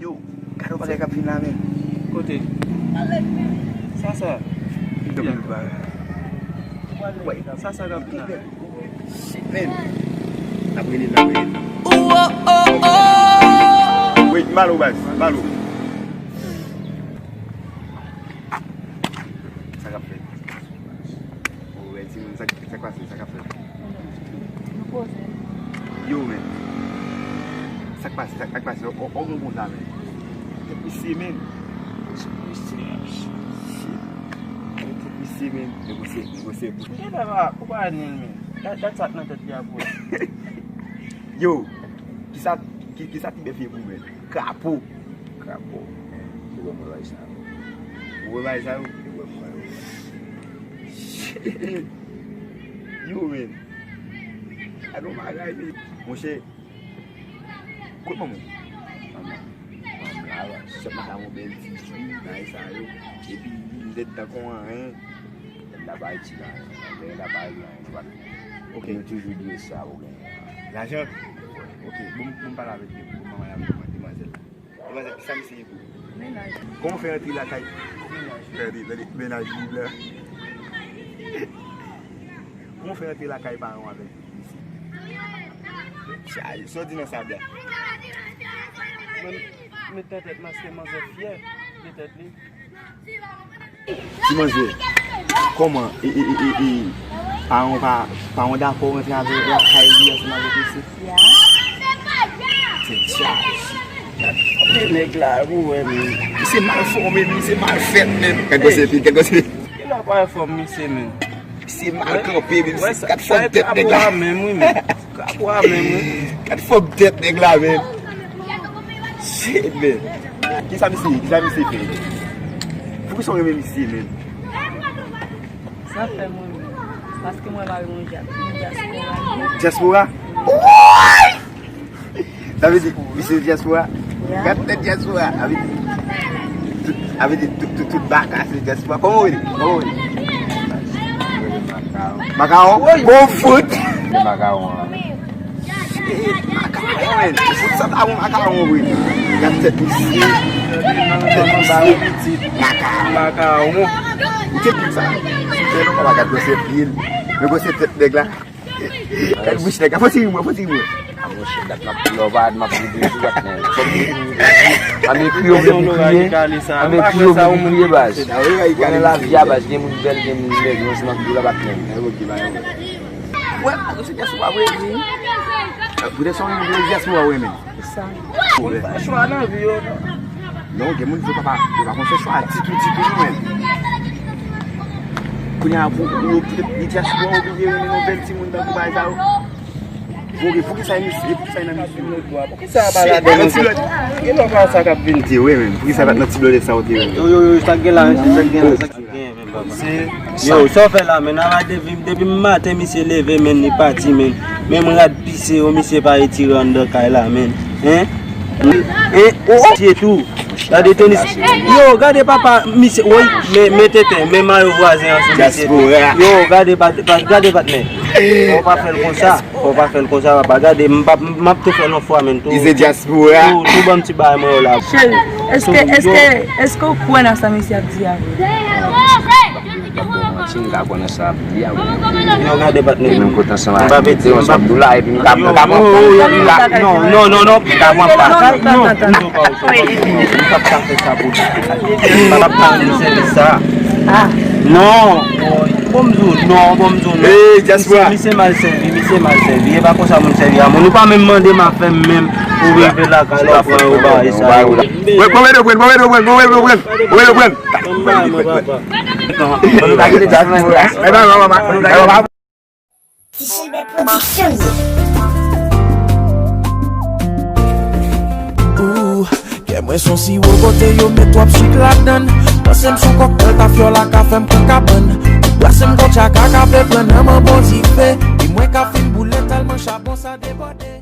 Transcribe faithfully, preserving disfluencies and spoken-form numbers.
Yo, gade yon bagay k ap vin la, men. Kote? Sa, sa. Gade yon bagay. Wè, sa, sa k ap vin la. Shit, man. N ap rele l, n ap rele l. Wait, m ba l ou, baz, m ba l ou. Sa k ap fèt? Ou wè timoun, sa k, sa k pase, sa k ap fèt? Nou poze. Yo, men. Sa k pase, sa k pase? Ou, ou, ou konn sa, men. Tèt misye, men. Shit. Tèt misye, men. Negosye, negosye. Ou gentan pa, ou pa anyen, men. Dat, dat sa k nan tèt li a pou. Yo, kisa, ki, kisa ti bèf ye pou, men? Krapo. Krapo. Ou wè mwen bay sa yo. Ou wè bay sa yo? Ou wè mwen yo. Yo, men. Gade yon bagay, men. Monchè, kot manman w? Manman. Manman la, sèlman sa yon bèl ti jou, bagay sa yo. Epi, li lèd tankou anyen. Lèd la pa iti la. Lèd la pa iti la. Ok. Yo toujou dwe sa, ou gen. Lajan? Ok, bon, bon, pale avèk li, bon, manman avèk mwen, demwazèl la. Demwazèl, kisa misye ye pou ou? Mennaj. Kòman w fè rantre lakay? Mennaj. Tande, tande, mennaj li blan. Kòman w fè rantre lakay paran w avèk misye? Chaje, sa w di nan sa blan? Mwen, met nan tèt mwen, se manzè fyè de tèt li. Ti manzè, kòman, e, e, e, e, e, paran w pa, paran w dakò w rantre avè l lakay li ansanm avèk misye? Ya. Tèt chaje. Gade nèg la, ou wè, men. Misye mal fòme, misye mal fèt, men. Gad gwosè pye l, gad gwosè pye l. Ki la pa fòm misye, men? Misye mal kanpe, men. Misye, gad fòm tèt nèg la. Menm, wi, men. Gad fòm tèt nèg la, men. Shit, men. Kisa misye ye? Kisa misye fè? Poukisa w renmen misye, men? Sa fè mwen menm. Paske mwen mari yon dya-, yon dyaspora. Dyaspora? Woy! Sa vle di, misye dyaspora? Ya. Gad tèt dyaspora. Sa vle di, tout, sa vle di, tout, tout, tout baka se dyaspora. Kòman w rele? Kòman w rele? Makawon? Bon fout! Makawon. Makawon, men. Fout sa pa bon makawon, wi. Gad tèt misye. Tèt misye. Makawon. Makawon. Ou te di sa. Ou te non pa gad gwosè pye l. Men gwosè tèt nèg la. Gad bouch nèg la. Fò ti ri mwen, fò ti ri mwen. A monchè, dat m ap love, m ap ri de jou, dat men. Fò m ri. Ann ekri yo vle pou kriye. Ann ekri yo vle pou kriye, baz. Konnen lavi a, baz, gen moun bèl, gen moun mèg, men se nan tou la bat men. Wè, se dyaspora vre, wi. Poutèt sa w renmen dyaspora, wi, men. Sa. Ou pa chwa nan vi yo, non. Non, gen moun ki pa, pa, yo pa konn fè chwa ditou, ditou, non, men. Kounye a, pou, pou yo poutèt li dyaspora, oblije renmen yon bèl timoun tankou bagay sa yo. Pou, poukisa misye, poukisa nan misye? Poukisa pa la nan ti blòdè? Gen lòt sa k ap vin di, wi, men. Poukisa pa nan ti blòdè sa yo te, wi? Yo, yo, yo, sa gen la, sa gen la, sa gen la. Yo, sa w fè la, men? Ala depi, depi maten misye leve, men, li pati, men. Menm rad pise yo, misye pa retire anndan kay la, men. Hein? Hein? Oh, oh, se tou. Gade tenis. Yo, gade papa, misye, woy, men, men tenten, men mayo vwazen an sou misye tou. Yo, gade pa, pa, gade patnè. Fò w pa fè l konsa. Fò w pa fè l konsa, papa. Gade, m p ap, m ap tou fè l yon fwa, men, tou. Tou, tou ban m ti bagay mwen yo la. Cheri, èske, èske, èske w kwè nan sa misye ap di a vre? Bon, manti, m ka kwè nan sa ap di a vre. Yo, gade patnè. Menm kote ansanm avèk mete yo ansanm dou la, epi m ka, m ka pran fòm la. Non, non, non, non, m ka pran fòm. Non, non, non, non. M p ap ka fè sa pou ou. M p ap ka fè sèvis sa. Non. Bon, m di w, non, bon, m di w, non. Hey, dyaspora. Misye, misye mal sèvi, misye mal sèvi. E pa konsa moun sèvi a moun. Ou pa menm mande m afè m menm pou rive lakay la, ou pran yo bagay sa yo. Bon, bon, bon, bon. Ti Chèlbè Pwodiksyon ye. Ooh, kè mwen se yon siwo kote yo met twòp sik ladann. Panse m se yon kòktèl tafyòl la ka fè m pran kabann. Brase m kon tchaka k ap pran nan manbo dife. Di mwen ka fin boule tèlman chabon sa debòde.